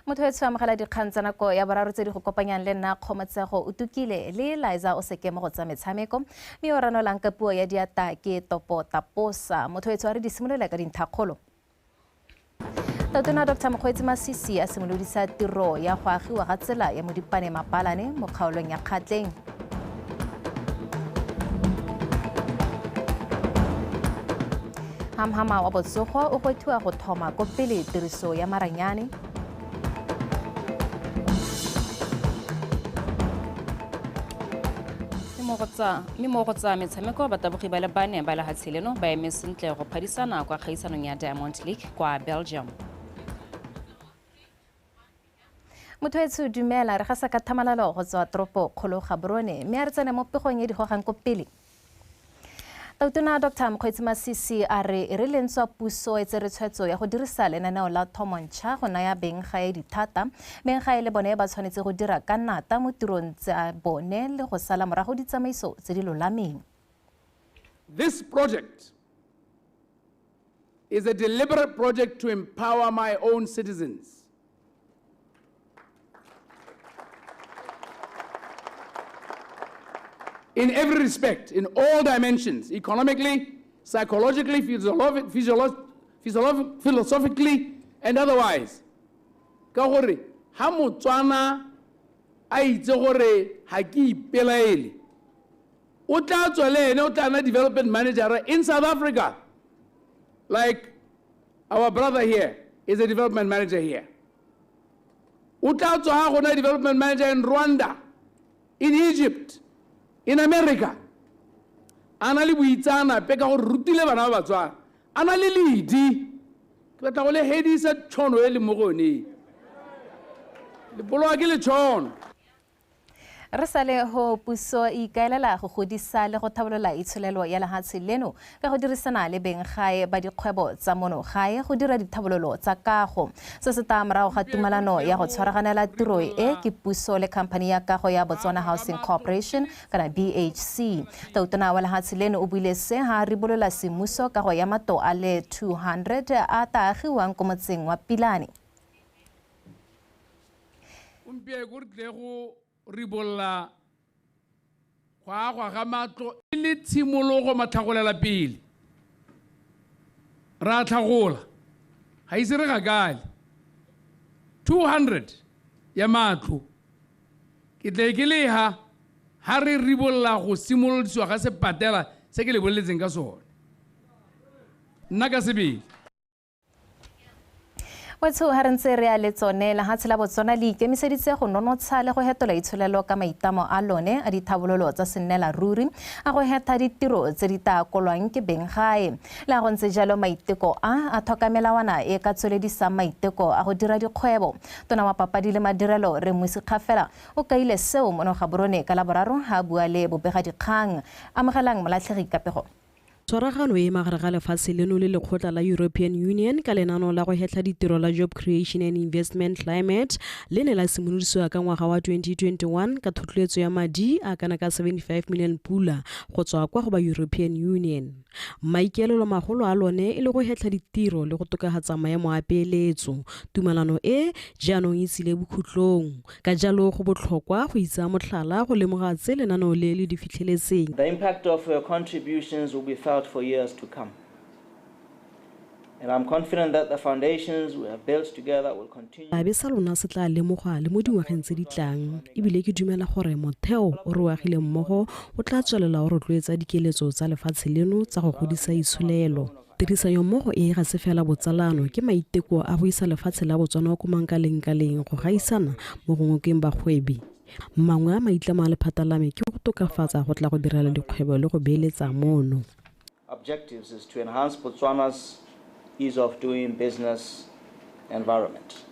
Motho etsho, amogela dikgang tsa nako ya boraro tse di go kopanyang le nna Kgomotsego o tukile le Liza o seke mo go tsa metshameko, mme o ranolang ka puo ya diata ke Topo Taposa. Motho etsho, a re di simolola ka dintlhakgolo. Tautona Dr Mokgweetsi Masisi a simolodisa tiro ya go agiwa ga tsela ya Modipane Mapalane mo kgaolong ya Kgatleng. Hamhama wa botsogo o gwethiwa go thoma ko pele tiriso ya maranyane. Mme mo go tsa metshameko, batabogi ba le bane ba lehatshe leno ba eme sentle go phadisana kwa kgaisanong ya Diamond League kwa Belgium. Motho etsho, dumela. Re gasa ka thamalalo go tswa toropo kgolo Gaborone, mme a re tsene mo pegong e di gogang ko pele. Tautona Dr Mokgweetsi Masisi a re e re lentswa puso e tsere tshwetso ya go dirisa lenaneo la thomontšha go naya beng gae dithata, beng gae le bone ba tshwanetse go dira ka nata mo tirong tsa bone le go sala morago ditsamaiso tse di lolameng. This project is a deliberate project to empower my own citizens. In every respect, in all dimensions, economically, psychologically, philosophically, and otherwise. Ka gore ha Motswana a itse gore ha ke ipelaele, o tla tswa le ene o tla nna development manager in South Africa. Like our brother here is a development manager here. O tla tswa ha gona development manager in Rwanda, in Egypt, in America. A na le boitseanape ka gore rutile bana ba Batswana. A na le ledi. Ke batla go le hedisa tšhono e leng mo go yone e. Le bolowa ke letšhono. Re sale ho puso e ikaelela go godisa le go thabolola itsholelo ya lehatshe leno ka go dirisana le beng gae ba dikgwebo tsa mono gae go dira dithabololo tsa kago. Se se taya morago ga tumalano ya go tshwaraganela tiro e ke puso le khamphani ya kago ya Botswana Housing Corporation kana BHC. Tautona wa lehatshe leno o buile se ha a ribolola semmuso kago ya matlo a le 200 a ta agiwang ko motseng wa Pilane. Gompieno re tlile go ribolola go agwa ga matlo e le tshimologo matlhagolela pele. Ra tlhagola, ga ise re gakale 200 ya matlo. Ke tle ke leha ha re ribolola go simolodisiwa ga sepatela se ke le boleletseng ka sone. Nna ka sebele. Wetsho, ha re ntse re ya le tsone, lehatshe la Botswana le ikemiseditse go nonotsha le go hetola itsholelo ka maitlamo a lone a dithabololo tsa sennela ruri a go hetha ditiro tse di ta akolwang ke beng gae. Le ha go ntse jalo, maiteko a a tlhoka melawana e ka tsweledisang maiteko a go dira dikgwebo. Tona wa papadi le madirelo re Mmusi Kgafela o kaile seo mono Gaborone ka Laboraro ha a bua le bobegadikgang. Amogelang Molatlhegi ka pego. Tshwaragano e magare ga lefatshe leno le lekgotla la European Union ka lenaneo la go hetlha ditiro la Job Creation and Investment Climate le ne la simolodisiwa ka ngwaga wa 2021 ka thotloetso ya madi a kana ka 75 million pula go tswa kwa go ba European Union. Maikaelelo magolo a lone e le go hetlha ditiro le go tokafatsa maemo a peeletso. Tumalano e jaanong e tsile bokhutlong. Ka jalo go botlhokwa go itsaa motlhala go lemoga tse lenaneo le le di fitlheletseng. The impact of your contributions will be felt for years to come. And I'm confident that the foundations we have built together will continue. Seabe sa lona se tla lemogwa le mo dingwageng tse di tlang, ebile ke dumela gore motheo o re o agileng mmogo o tla tswelela o rotloetsa dikeletso tsa lefatshe leno tsa go godisa itsholelo. Tirisanyommogo e ga se fela botsalano, ke maiteko a go isa lefatshe la Botswana ko mankalengkaleng go gaisana mo go ngokeng bagwebi. Mangwe a maitlamo a lephata la me ke go tokafatsa go tla go direla dikgwebo le go beeletsa mono. Objectives is to enhance Botswana's ease of doing business environment,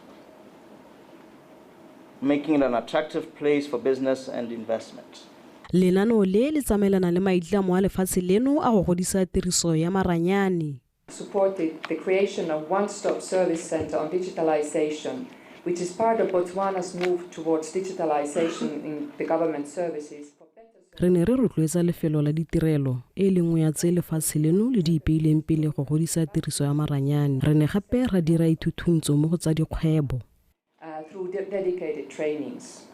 making it an attractive place for business and investment. Lenaneo le le tsamaelana le maitlamo a lefatshe leno a go godisa tiriso ya maranyane. Supported the creation of one-stop service center on digitalization, which is part of Botswana's move towards digitalization in the government services. Re ne re rotloetsa lefelo la ditirelo e le nngwe ya tse lefatshe leno le di ipeileng pele go godisa tiriso ya maranyane. Re ne gape ra dira ithuthuntso mo go tsa dikgwebo. through dedicated trainings.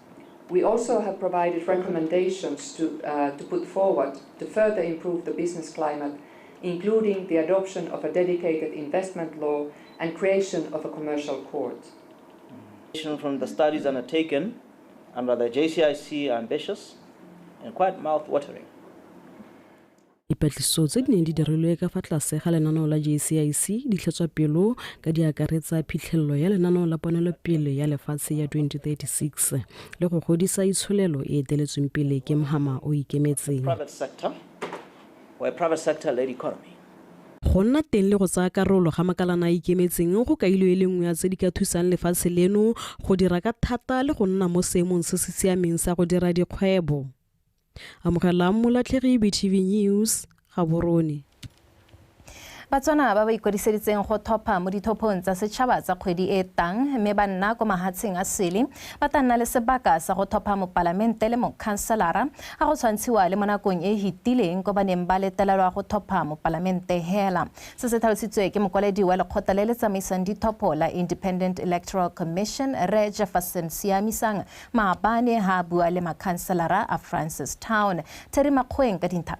We also have provided recommendations to put forward to further improve the business climate, including the adoption of a dedicated investment law and creation of a commercial court. From the studies undertaken under the JCIC are ambitious and quite mouth-watering. Dipatlisiso tse di neng di dirilwe ka fa tlase ga lenaneo la JCIC di tlhatswa pelo ka di akaretsa phitlhelelo ya lenaneo la ponelopele ya lefatshe ya 2036 le go godisa itsholelo e eteletsweng pele ke mhama o ikemetseng. Private sector or a private sector-led economy. Go nna teng le go tsaya karolo ga makalana a ikemetseng go kailwe e le nngwe ya tse di ka thusang lefatshe leno go dira ka thata le go nna mo seemong se se siameng sa go dira dikgwebo. Amogelang Molatlhegi, BTV News, Gaborone. Batswana ba ba ikwadiseditseng go thopha mo dithophong tsa setšhaba tsa kgwedi e tang mme ba nna ko mahatsheng a sele ba tla nna le sebaka sa go thopha mopalamente le mokhanselara a go tshwantshiwa le mo nakong e hitileng ko ba neng ba letelelwa go thopha mopalamente hela. Se se tlhalositswe ke mokwaledi wa lekgotla le le tsamaisang dithopho la Independent Electoral Commission Re Jefferson Siamisang maabane ha bua le makhanselara a Francistown. Terry Makgoeng ka dintlha.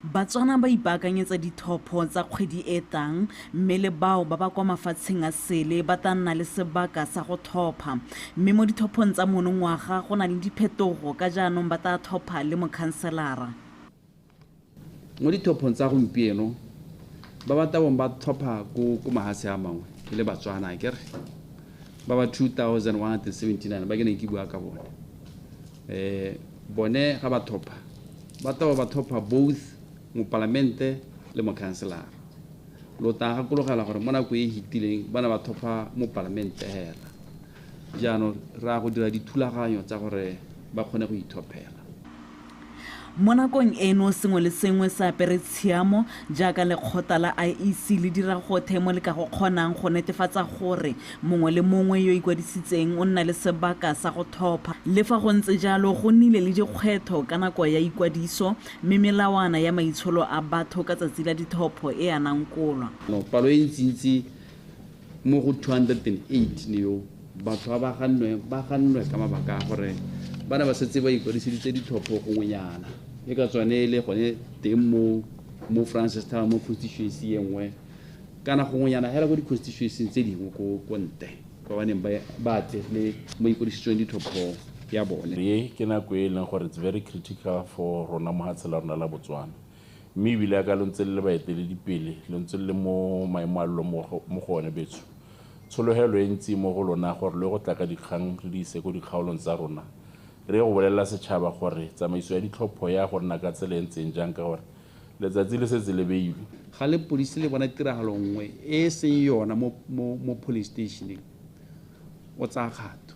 Batswana ba ipaakanyetsa dithopho tsa kgwedi e tang mme le bao ba ba kwa mafatsheng a sele ba tla nna le sebaka sa go thopha, mme mo dithophong tsa monongwaga go na le diphetogo ka jaanong ba tla thopha le mokhanselara. Mo dithophong tsa gompieno ba ba tabong ba thopha ko mahatshe a mangwe e le Batswana akere ba ba 2179 ba ke neng ke bua ka bone. Bone ga ba thopha ba tabo ba thopha both mopalamente le mokhanselara. Lo tla gakologela gore mo nako e hitileng ba ne ba thopha mopalamente hela. Jaanong re a go dira dithulaganyo tsa gore ba kgone go ithophela. Mo nakong eno sengwe le sengwe se apere tshiamo jaaka lekgotla la IEC le dira gothe mo le ka go kgonang go netefatsa gore mongwe le mongwe yo ikwadisitseng o nna le sebaka sa go thopha. Le fa go ntse jalo go nnile le dikgwetlho ka nako ya ikwadiso mme melawana ya maitsholo a batho ka tsatsi la dithopho e a nankolwa. Palo e ntsintsi mo go 208 ne yo batho ba gannwe ka mabaka a gore ba ne ba setse ba ikwadiseditse dithopho gongwenyana e ka tswane le gone teng mo Francistown mo constituency e nngwe kana gongwenyana hela ko di-constituency tse dingwe ko ntle kwa ba neng ba atlegile mo ikwadisitsweng dithopho ya bone. E ke nako e leng gore it's very critical for rona mo hatshe la rona la Botswana, mme ebile ya ka lo ntse le le baeteledipele lo ntse le mo maemo a lo mo go one betso tshologelo e ntsi mo go lona gore le go tla ka dikgang re di ise ko dikgaolong tsa rona re go bolelela setšhaba gore tsamaiso ya ditlhopho ya go nna ka tsela e ntseng jang ka gore letsatsi le setse le beilwe. Ga le polisi le bona tiragalo nngwe e seng yona mo police stationeng o tsaya kgato.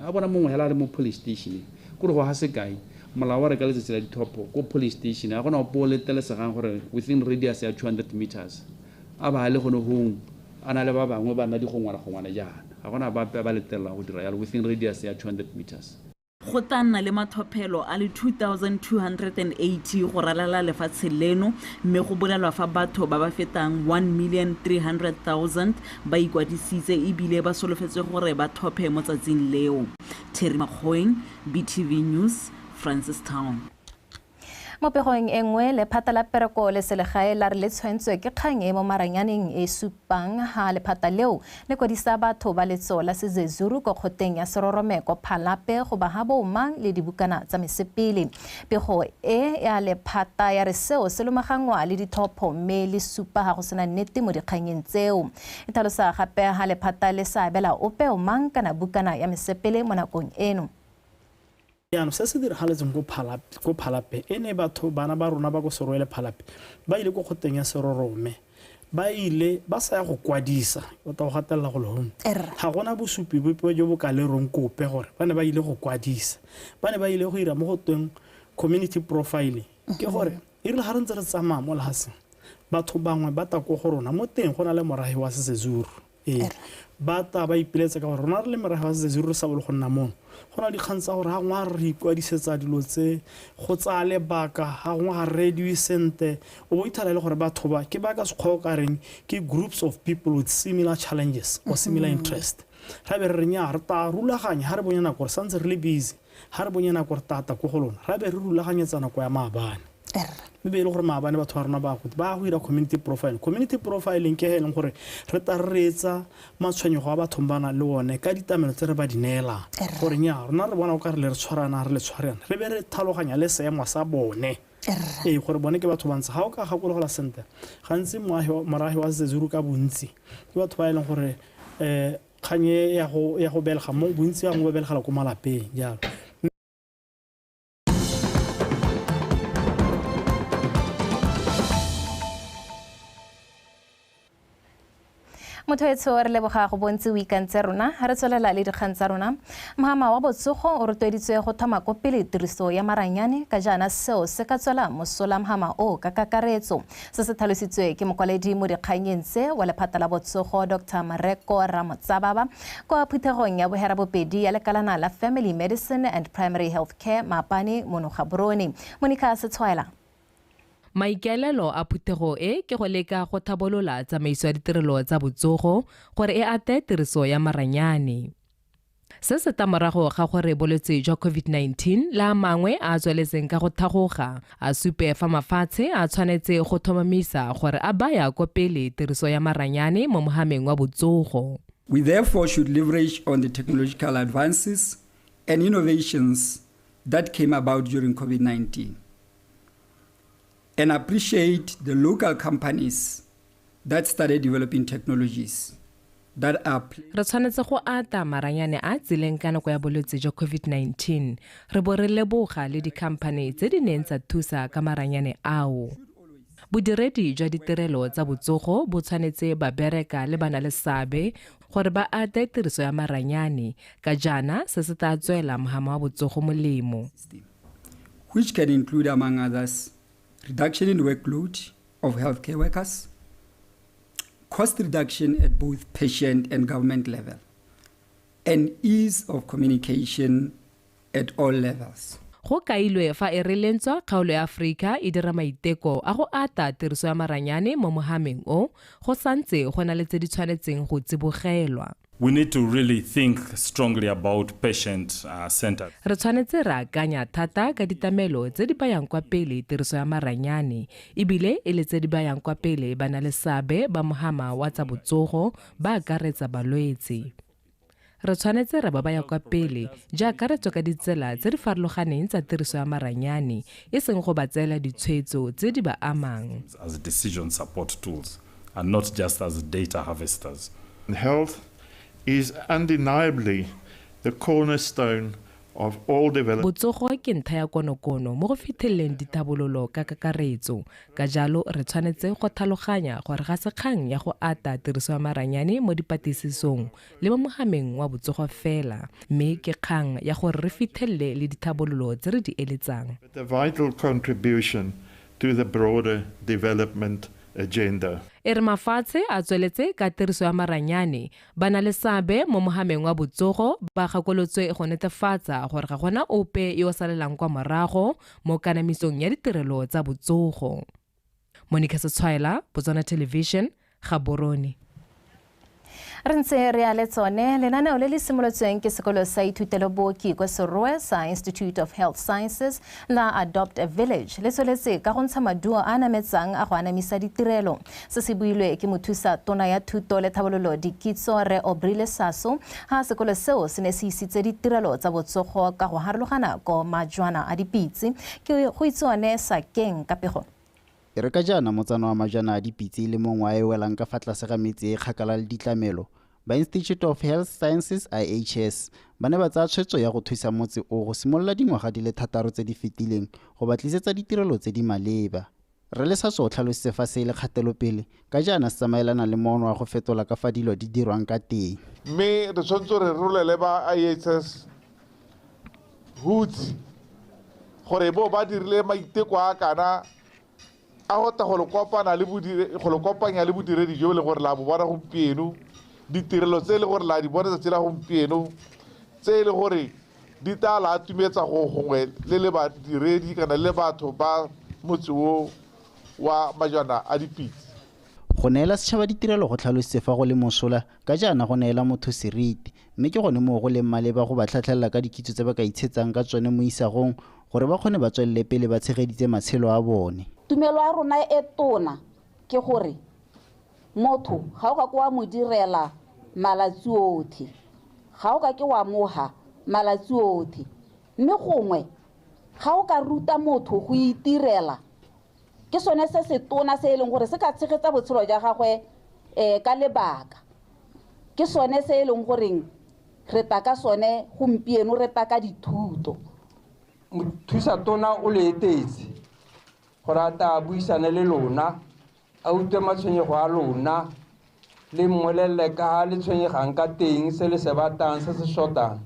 A bona mongwe hela a le mo police stationeng kore go ga sekai molao wa re ka letsatsi la dithopho ko police station ga gona ope o letlelesegang gore within radius ya 200 meters a ba le gone gong a na le ba bangwe ba nna digongwana-gongwana jaana ga gona bape ba letelelang go dira yalo within radius ya 200 meters. Go tla nna le mathophelo a le 2280 go ralala lefatshe leno mme go bolelwa fa batho ba ba fetang 1,300,000 ba ikwadisitse ebile ba solofetse gore ba thophe mo tsatsing leo. Terry Makgoeng, BTV News, Francistown. Mo pegong e nngwe lephata la pereko le selegae la re le tshwentswe ke kgang e mo maranyaneng e supang ha lephata leo le kwadisa batho ba letso la Sezezuru ko kgoteng ya Serorome ko Phalape go ba ha bomang le dibukana tsa mesepele. Pego e ya lephata ya re seo se lomagangwa le dithopho mme le supa ha go sena nnete mo dikganyeng tseo. E tlhalosa gape ha lephata le sa abela ope omang kana bukana ya mesepele mo nakong eno. Jaanong se se diragaletseng ko Phalape e ne batho bana ba rona ba ko Serowe le Phalape ba ile ko kgoteng ya Serorome ba ile ba sa ya go kwadisa o tla go gatelela go le gongwe ga gona bosupi bope jo bo ka lerong kope gore ba ne ba ile go kwadisa ba ne ba ile go ira mo go tweng community profiling ke gore e rile ga re ntse re tsamaya mo lefatsheng batho bangwe ba ta ko go rona mo teng go na le morahi wa Sezezuru. Ee, ba ta ba ipiletsa ka gore rona re le morafe wa Sezezuru re sa bolo go nna mono. Go na le dikgang tsa gore ga gongwe ga re ikwadisetsa dilo tse go tsaya lebaka, ga gongwe ga re reediwe sentle. O bo ithela e le gore batho ba ke ba ka sekgwa o ka reng ke groups of people with similar challenges or similar interest. Ra be re re nnyaa, re tla rulaganya ga re bonye nako, re santse re le busy, ga re bonye nako re tata ko go lona. Ra be re rulaganyetsa nako ya maabane, mme be e le gore maabane batho ba rona ba go ba go dira community profile. Community profiling ke e leng gore re tla re reetsa matshwenyego a bathong ba nang le one ka ditamelo tse re ba di neelang, gore nnyaa, rona re bona o ka re le re tshwarana, re le tshwarana, re be re tlhaloganya le seemo sa bone. Ee, gore bone ke batho bantsi. Ga o ka gakologelwa sentle, gantsi morafe wa Sezezuru ka bontsi ke batho ba e leng gore kgang e ya go belega mo bontsi ba bangwe ba belegela ko malapeng jalo. Motho etsho, re leboga go bontsi o ikantse rona. Re tswelela le dikgang tsa rona. Mohama wa botsogo o rotloeditswe go thoma ko pele tiriso ya maranyane ka jaana seo se ka tswela mosola mohama o ka kakaretso. Se se tlhalositswe ke mokwaledi mo dikgannyeng tse wa lephata la botsogo Dr Mareko Ramotsababa kwa phuthegong ya boherabobedi ya lekalana la Family Medicine and Primary Health Care maapane mono Gaborone. Monica Setshwaela. Maikaelelo a phuthego e ke go leka go thabolola tsamaiso ya ditirelo tsa botsogo gore e ate tiriso ya maranyane. Se se tla morago ga gore bolwetse jwa COVID-19 le a mangwe a tsweletseng ka go thagoga a supe fa mafatshe a tshwanetse go tlhomamisa gore a baya ko pele tiriso ya maranyane mo mohameng wa botsogo. We therefore should leverage on the technological advances and innovations that came about during COVID-19 and appreciate the local companies that started developing technologies that are Re tshwanetse go ata maranyane a tsileng ka nako ya bolwetse jwa COVID-19, re bo re leboga le dikhamphane tse di neng tsa thusa ka maranyane ao. Bodiredi jwa ditirelo tsa botsogo bo tshwanetse ba bereka le bana le seabe gore ba ate tiriso ya maranyane ka jaana se se tla tswela mohama wa botsogo molemo. Which can include, among others, reduction in workload of healthcare workers, cost reduction at both patient and government level, and ease of communication at all levels. Go kailwe fa e re lentswa kgaolo ya Aforika e dira maiteko a go ata tiriso ya maranyane mo mohameng o, go santse go na le tse di tshwanetseng go tsibogelwa. We need to really think strongly about patient centered. Re tshwanetse ra akanya thata ka ditlamelo tse di bayang kwa pele tiriso ya maranyane, ebile e le tse di bayang kwa pele ba na le seabe ba mohama wa tsa botsogo ba akaretsa balwetse. Re tshwanetse ra ba baya kwa pele jaaka re tswa ka ditsela tse di farologaneng tsa tiriso ya maranyane, e seng go ba tseela ditshwetso tse di ba amang. As decision support tools and not just as data harvesters. Health is undeniably the cornerstone of all development. Botsogo ke ntlha ya konokono mo go fitlheleleng dithabololo ka kakaretso. Ka jalo re tshwanetse go tlhaloganya gore ga se kgang ya go ata tiriso ya maranyane mo dipatlisisong le mo mohameng wa botsogo fela, mme ke kgang ya gore re fitlhelele le dithabololo tse re di eletsang. The vital contribution to the broader development agenda. E re mafatshe a tsweletse ka tiriso ya maranyane, ba na le seabe mo mohameng wa botsogo ba gakolotswe go netefatsa gore ga gona ope yo o salelang kwa morago mo kanamisong ya ditirelo tsa botsogo. Monica Setshwaela, Botswana Television, Gaborone. Re ntse re ya le tsone lenaneo le le simolotsweng ke sekolo sa ithutelo booki kwa Serowe sa Institute of Health Sciences la Adopt a Village le tsweletse ka go ntsha maduo a nametsang a go anamisa ditirelo. Se se builwe ke mothusa tona ya thuto le tlhabololo dikitso Rre Aubrey Lesaso ha sekolo seo se ne se isitse ditirelo tsa botsogo ka go harologana ko majwana a dipitse. Ke go itse one Sakeng ka pego. E re ka jaana motsana wa majwana a dipitse le mongwe a e welang ka fa tlase ga metse e kgakala le ditlamelo, ba Institute of Health Sciences IHS ba ne ba tsaya tshwetso ya go thusa motse o go simolola dingwaga di le 6 tse di fetileng go ba tlisetsa ditirelo tse di maleba. Rre Lesaso o tlhalositse fa se e le kgatelopele ka jaana se tsamaelana le moono wa go fetola ka fa dilo di dirwang ka teng. Mme re tshwanetse re rolele ba IHS hutsi gore bo ba dirile maiteko a kana a go tla go le kopana le go le kopanya le bodiredi jo le gore la bo bona gompieno, Ditirelo tse e le gore la di bona tsatsi la gompieno, tse e le gore di tla la atumetsa go gongwe le le badiredi kana le batho ba motse o wa Majwana a Dipitse. Go neela setšhaba ditirelo go tlhalositse fa go le mosola ka jaana go neela motho seriti, mme ke gone moo go leng maleba go ba tlhatlhelela ka dikitso tse ba ka itshetsang ka tsone mo isagong gore ba kgone ba tswelele pele ba tshegeditse matshelo a bone. Tumelo ya rona e tona ke gore motho ga o ka ke wa mo direla malatsi otlhe, ga o ka ke wa moga malatsi otlhe, mme gongwe ga o ka ruta motho go itirela, ke sone se se tona se e leng gore se ka tshegetsa botshelo jwa gagwe ka lebaka. Ke sone se e leng goreng re ta ka sone gompieno, re ta ka dithuto. Mothusa tona o le etetse gore a tla buisane le lona, a utlwe matshwenyego a lona, le mmolelele ka ha le tshwenyegang ka teng, se le se batlang, se se shotang.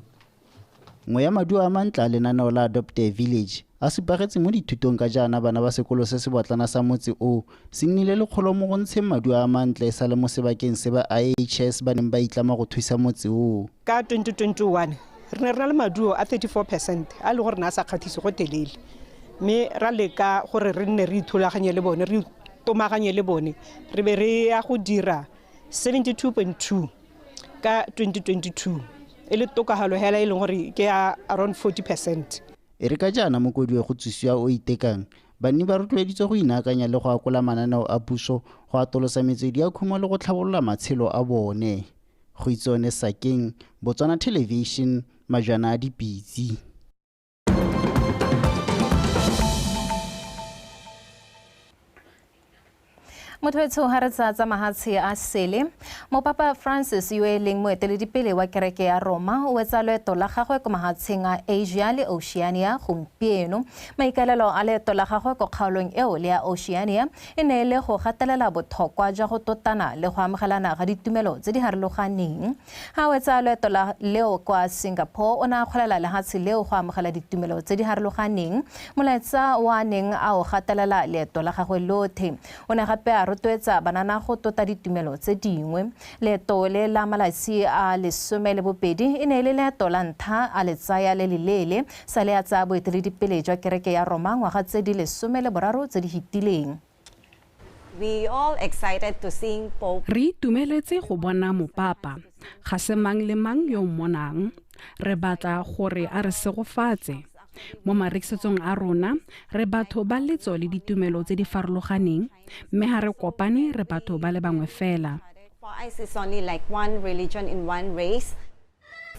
Nngwe ya maduo a mantle a lenaneo la Adopt a Village a supagetse mo dithutong ka jaana bana ba sekolo se se botlana sa motse o se nnile le kgolo mo go ntsheng maduo a mantle e sa le mo sebakeng se ba IHS ba neng ba itlama go thusa motse o. Ka 2021 re ne re na le maduo a 34% a le gore ne a sa kgathise go telele, mme ra leka gore re nne re ithulaganye le bone, re tomaganye le bone, re be re ya go dira 72.2 ka 2022, e le tokagalo hela e leng gore ke ya around 40%. E re ka jaana mokodi go tsosiwa o itekang, banni ba rotloeditswe go inaakanya le go akola mananeo a puso go atolosa metswedi ya khumo le go tlhabolola matshelo a bone. Go itsone Sakeng, Botswana Television, Majwana a Dipitse. Motho etsho ha re tsa mahatshe a sele, Mopapa Francis yo e leng moeteledipele wa kereke ya Roma o etsa loeto la gagwe ko mahatsheng a Asia le Oceania gompieno. Maikaelelo a leeto la gagwe ko kgaolong eo le ya Oceania e ne e le go gatelela botlhokwa jwa go totana le go amogelana ga ditumelo tse di harologaneng. Ha o etsa loeto la leo kwa Singapore, o ne a kgolela lehatshe leo go amogela ditumelo tse di harologaneng, molaetsa wa neng a o gatelela leeto la gagwe lothe. O ne gape a rotloetsa banana go tota ditumelo tse dingwe. Leeto le la malatsi a 12 e ne e le leeto la ntlha a le tsaya le leleele sa le a tsaya boeteledipele jwa kereke ya Roma ngwaga tse di 13 tse di fetileng. We all excited to see Pope. Re itumeletse go bona mopapa, ga se mang le mang yo mmonang. Re batla gore a re segofatse. Mo marekisetsong a rona re batho ba letso le ditumelo tse di farologaneng, mme ha re kopane re batho ba le bangwe fela. For us it's only like one religion in one race.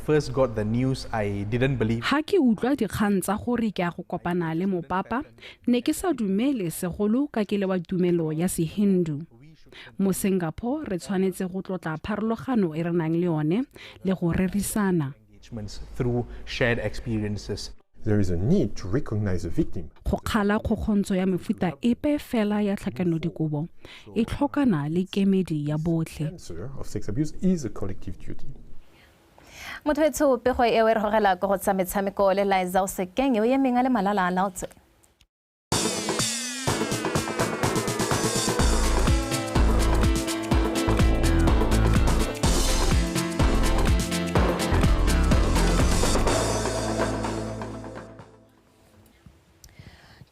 First got the news, I didn't believe. Ha ke utlwa dikgang tsa gore ke a go kopana le mopapa, ne ke sa dumele segolo ka ke le wa tumelo ya Sehindu. Mo Singapore re tshwanetse go tlotla pharologano e re nang le yone le go rerisana. Through shared experiences. There is a need to recognize the victim. Go kgala kgokgontsho ya mefuta epe fela ya tlhakanodikobo e tlhokana le kemedi ya botlhe. Of sex abuse is a collective duty. Motho etsho pego eo e re gogela ko go tsa metshameko le Liza o Sekeng eo emeng a le malala a laotse.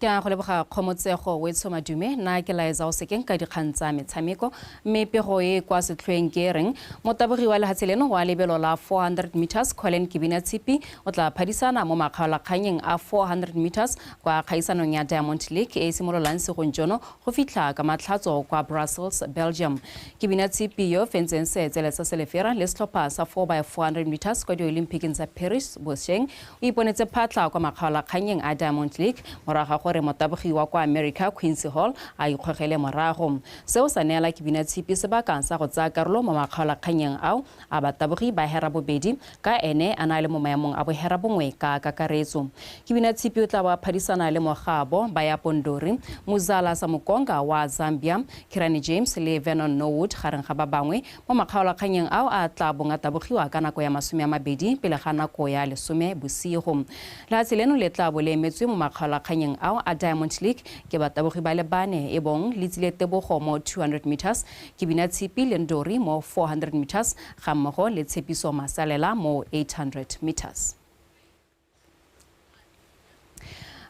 Ke a go leboga kgomotsego wetsho madume, nna ke Liza o Sekeng ka dikgang tsa metshameko, mme pego e kwa setlhoeng ke e reng motabogi wa lehatshe leno wa lebelo la 400 meters Collen Kebinatshipi o tla phadisana mo makgaolakganyeng a 400 meters kwa kgaisanong ya Diamond League e e simololang segong jono go fitlha ka matlhatso kwa Brussels, Belgium. Kebinatshipi yo fentseng seetsele sa selefera le setlhopha sa 4x400 meters kwa di-Olympic tsa Paris bošeng o iponetse phatlha kwa makgaolakganyeng a Diamond League morago ga gore motabogi wa kwa America Quincy Hall a ikgogele morago. Seo sa neela Kebinatshipi sebaka sa go tsaya karolo mo makgaolakganyeng ao a batabogi ba hera bobedi ka ene a na le mo maemong a bohera bongwe ka kakaretso. Kebinatshipi o tla ba phadisana le mogabo ba ya Pondori, Muzala Samukonga wa Zambia, Kirani James le Vernon Norwood gareng ga ba bangwe mo makgaolakganyeng ao a tla bong a tabogiwa ka nako ya 20 pele ga nako ya 10 bosigo. Lehatshe leno le tla bo le emetswe mo makgaolakganyeng ao a Diamond League ke batabogi ba le bane e bong Letsile Tebogo mo 200 meters, Kebinatshipi le Ndori mo 400 meters ga mmogo le Tshepiso Masalela mo 800 meters.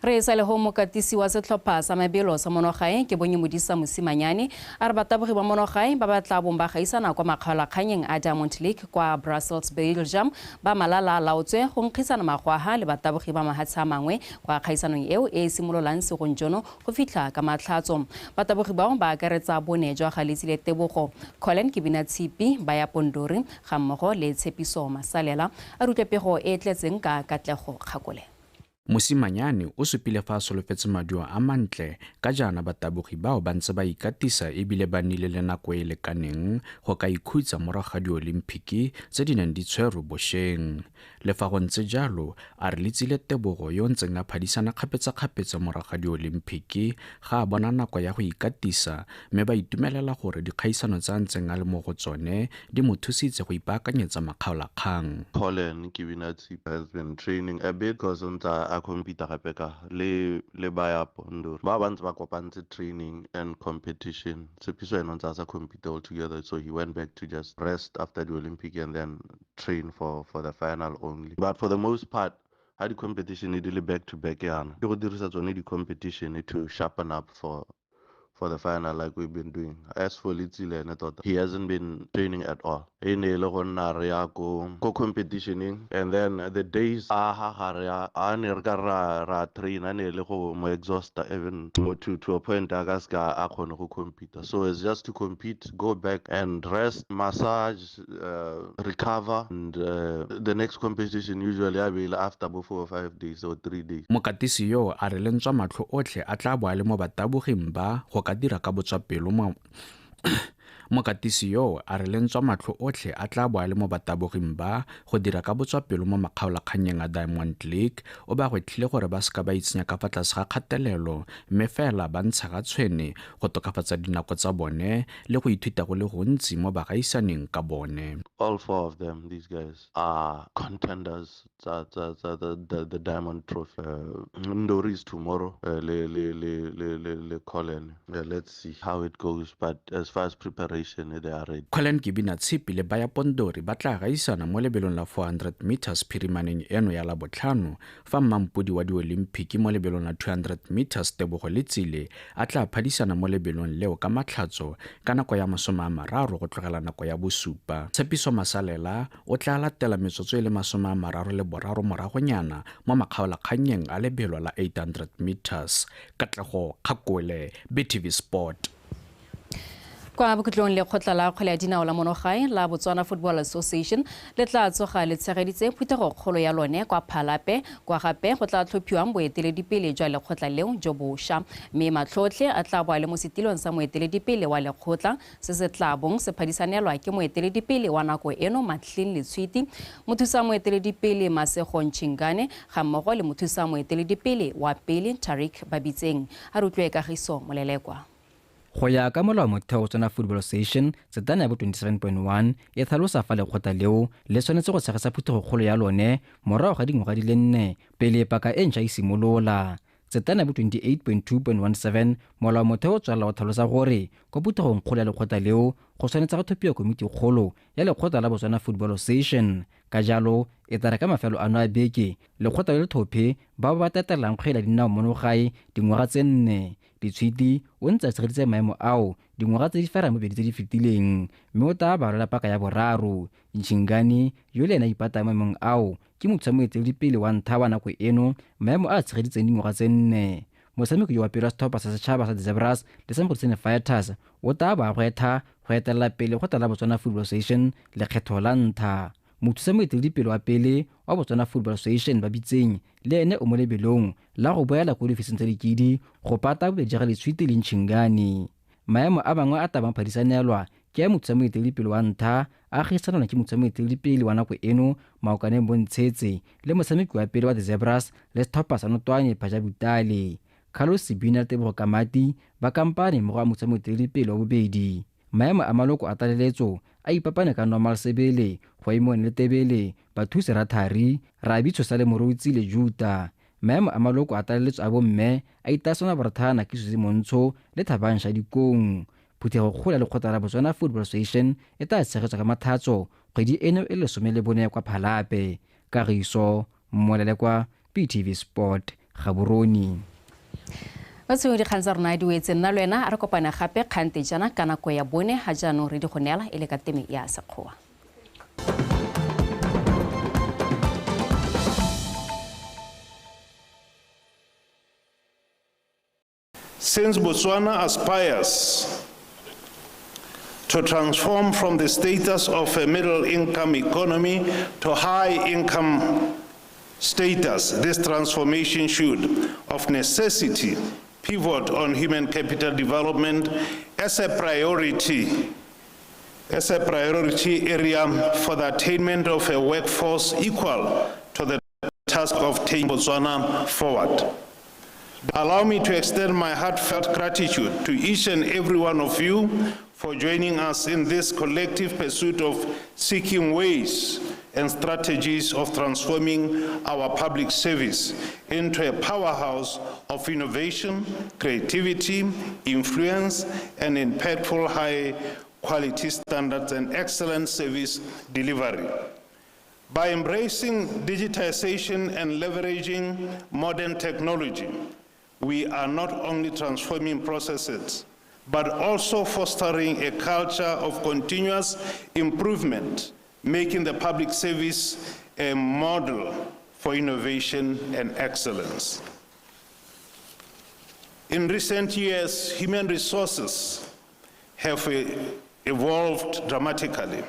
Re sa le ho mokatisi wa setlhopha sa mabelo sa monogae ke bonye Modisa Mosimanyane a re batabogi ba monogae ba ba tla bong ba gaisana kwa makgaolakganyeng a Diamond League kwa Brussels, Belgium ba malala a laotswe go nkgisana magwaga le batabogi ba mahatshe a mangwe kwa kgaisanong eo e simololang segonjono go fitlha ka matlhatso. Batabogi bao ba akaretsa bone jwa ga Letsile Tebogo, Colin Kebinatshipi, Baya Pondori ga mmogo le Tshepiso Masalela. A rutle pego e tletseng ka Katlego Kgakole. Mosimanyane o supile fa a solofetse maduo a mantle ka jaana batabogi bao ba ntse ba ikatisa ebile ba nnile le nako e lekaneng go ka ikhutsa morago ga diolimpiki tse di neng di tshwerwe bošeng. Le fa go ntse jalo, a re Letsile Tebogo yo ntseng a phadisana kgapetsa-kgapetsa morago ga diolimpiki ga a bona nako ya go ikatisa, mme ba itumelela gore dikgaisano tse a ntseng a le mo go tsone di mo thusitse go ipaakanyetsa makgaolakgang. Colin Kebinatshipi has been training a bit because a compete gape ka le Baya Pondori ba bantse ba kopantse training and competition. Tshepiso ena ntse a sa compete all together, so he went back to just rest after the Olympic and then train for the final only. But for the most part, ha di competition e di le back to back yana, ke go dirisa tsone di competition to sharpen up for the final like we've been doing. As for Letsile ene tota, he hasn't been training at all. E ne le go nna re ya ko competitioning, and then the days a ha ga re a ne re ka ra train, a ne le go mo exhausta even to a point a ka ska a kgone go compete. So it's just to compete, go back and rest, massage, recover, and the next competition usually a be after 4 or 5 days or 3 days. Mokatisi yo a re lentswa matlho otlhe a tla bo a le mo bataboging ba go ka dira ka botswapelo mo Mokatisi yo a re lentswa matlho otlhe a tla bo a le mo bataboging ba go dira ka botswapelo mo makgaolakganyeng a Diamond League. O ba gwetlhile gore ba seka ba itsenya ka fa tlase ga kgatelelo, mme fela ba ntsha ga tshwene go tokafatsa dinako tsa bone le go ithuta go le gontsi mo bagaisaneng ka bone. All four of them, these guys, are contenders tsa the Diamond Trophy. Ndori is tomorrow, le Colin. Let's see how it goes, but as far as preparation, they are ready. Colin Kebinatshipi le Baya Pondori ba tla gaisana mo lebelong la 400 meters phirimaneng eno ya Labotlhano, fa mmampodi wa diolimpiki mo lebelong la 200 meters Tebogo Letsile a tla phadisana mo lebelong leo ka matlhatso ka nako ya 30 go tlogela nako ya 7. Tshepiso Masalela o tla latela metsotso e le 33 moragonyana mo makgaolakganyeng a lebelo la 800 meters. Katlego Kgakole, BTV Sport. Kwa bokhutlong, lekgotla la kgwele ya dinao la monogae la Botswana Football Association le tla tsoga le tshegeditse phuthegokgolo ya lone kwa Phalape, kwa gape go tla tlhophiwang boeteledipele jwa lekgotla leo jo bošwa, mme matlhotlhe a tla bo a le mo setilong sa moeteledipele wa lekgotla se se tla bong se phadisanelwa ke moeteledipele wa nako eno Matlin Letshwiti, mothusa moeteledipele Masego Ntšhingane ga mmogo le mothusa moeteledipele wa pele Tarik Babitseng. A re utlwe Kagiso Molelekwa. Go ya ka molao motheo Botswana Football Association setana ya bo 27.1 e tlhalosa fa lekgotla leo le tshwanetse go tshegetsa phuthegokgolo ya lone morago ga dingwaga di le 4 pele paka e ntšha e simolola. Setana ya bo 28.2.17 molao motheo o tswelela go tlhalosa gore ko phuthegong kgolo ya lekgotla leo go tshwanetse go tlhophiwa komiti kgolo ya lekgotla la Botswana Football Association. Ka jalo e tla re ka mafelo ano a beke lekgotla le le tlhophe ba ba tatelang kgwele ya dinao mono gae dingwaga tse 4. Letshwiti o ntse a tshegeditse maemo ao dingwaga tse di ferang bobedi tse di fetileng, mme o tla ba rwala paka ya boraro. Ntšhingane yo le ena a ipatang maemong ao ke mothusa moeteledipele wa ntlha wa nako eno maemo a a tshegeditseng dingwaga tse 4. Motshameko yo wa pele wa setlhopha sa setšhaba sa The Zebras le sa Mokgotsane Fighters o tla ba gwetha go etelela pele lekgotla la Botswana Football Association lekgetho la ntlha. Mothusa moeteledipele wa pele wa Botswana Football Association Babitseng le ene o mo lebelong la go boela ko diofising tsa dikidi go pata bobedi ga Letshwiti le Ntšhingane. Maemo a mangwe a tabang phadisanelwa ke a mothusa moeteledipele wa ntlha a gaisanelwa ke mothusa moeteledipele wa nako eno Maokaneng Bontshetse le motshameki wa pele wa The Zebras le setlhopha sa Notwane Phaja Butale. Carlos Sebina le Tebogo Kamati ba kampane mmogo a mothusa moeteledipele wa bobedi. Maemo a maloko a tlaleletso a ipapane ka Normal Sebele, Goimone le Tebele, Bathusi Rathari, Rabi Tshosa le Morutsi le Juta. Maemo a maloko a tlaleletso a bomme a itasana borathana ke Susie Montsho le Thabang Shadikong. Phuthego kgolo ya lekgotla la Botswana Football Association e tla tshegetswa ka mathatso kgwedi eno e 14 kwa Phalape. Kagiso Mmolele kwa BTV Sport, Gaborone. Batshweng dikgang tsa rona di wetse, nna le wena re kopana gape kgante jaana ka nako ya 4 ga jaanong re di go neela e le ka teme ya Sekgowa. Since Botswana aspires to transform from the status of a middle-income economy to high-income status, this transformation should, of necessity, pivot on human capital development as a priority area for the attainment of a workforce equal to the task of taking Botswana forward. Allow me to extend my heartfelt gratitude to each and every one of you for joining us in this collective pursuit of seeking ways and strategies of transforming our public service into a powerhouse of innovation, creativity, influence, and impactful high quality standards and excellent service delivery. By embracing digitization and leveraging modern technology, we are not only transforming processes, but also fostering a culture of continuous improvement, making the public service a model for innovation and excellence. In recent years, human resources have evolved dramatically.